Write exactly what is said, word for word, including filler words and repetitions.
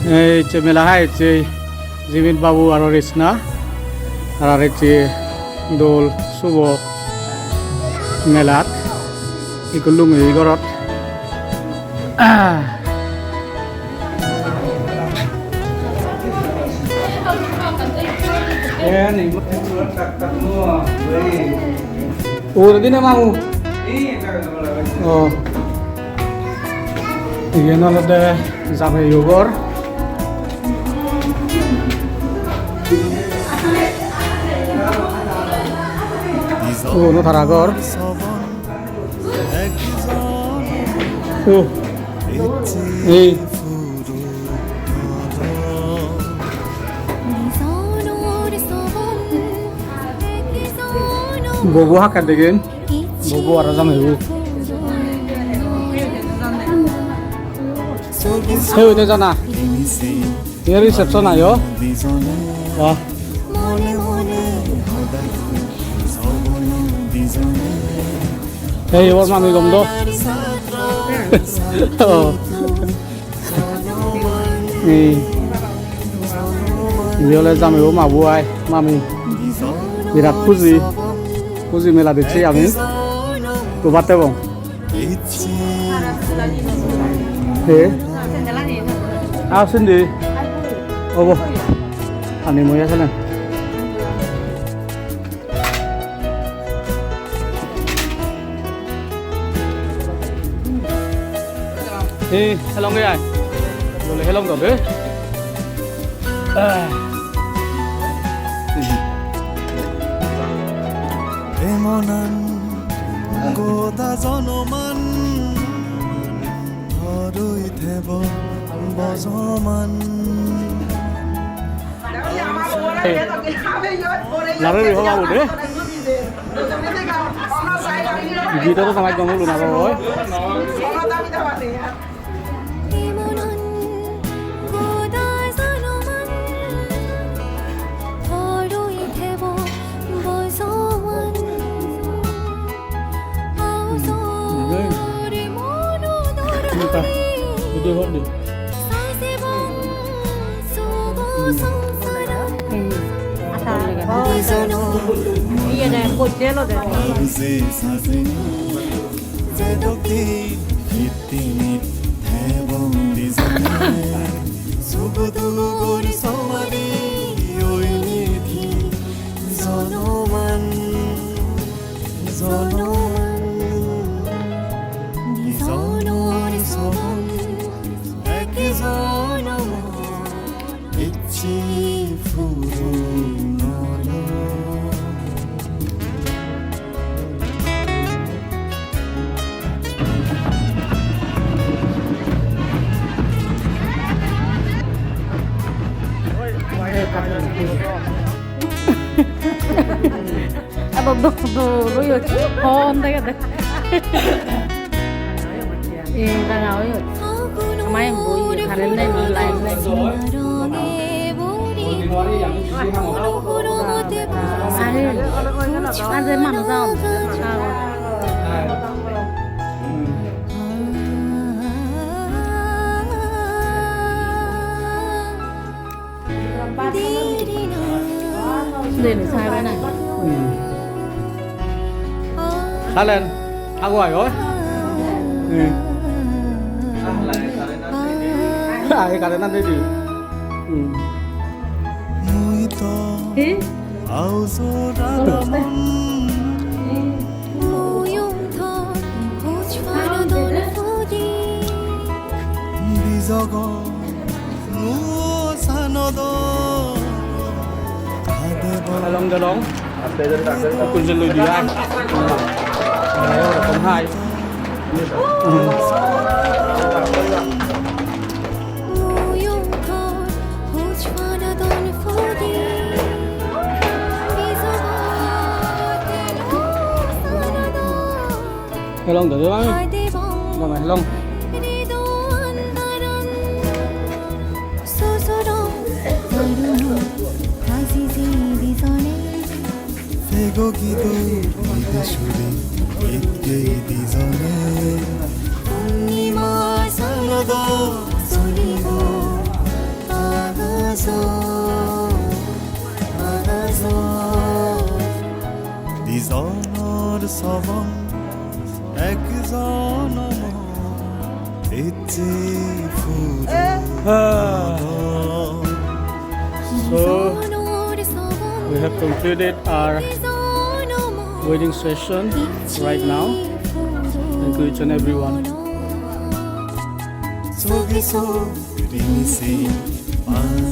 Ei ecche mela hai ecche Jimit babu aro Rishna. Ar ar ecche dol subo melat ikko lungi gorot. Uguredi ne mamu? Oh. Iyen olode jameyo gor. Uno tara gor. Oh. Ei. Bobo hakkar degen. Bobo aro jameyo. Hei, oi de jana. Ei reception ayo. Wah. Ei, ibor mami gom do. Oh. Ei. Ibe ole jameyo mabu ai, mami. Birat huji. Huji mela decche ami. Tobatte bong. He? Ah, sindi. Obo. Ani mui asalen. He, helong ge ai. Dole helong do be. Ah. Emonan goda jonoman horoi thebo bojoman. Hey. Laro ri hoba ude. Gita to samaj gong ulu na boy. Abo do do do yo hon dege de. Eh, ranga oye. Amai boi current nei, light nei. Are, are manuj agon. Dene sai bana. Hmm. Salen, ago ayo. Hmm. Ai, kare na dedi. Hmm. He? Along delong. Kunjel loi dia. Hai. Helong dede mami. Mama helong. Sego gido ide suri itte dijone. Purnima sanglo do solibo. Dijonor sobong ek jonomor ecche puro. Ah. So, we have concluded our wedding session right now. Thank you each and everyone. Sogi so rini se pan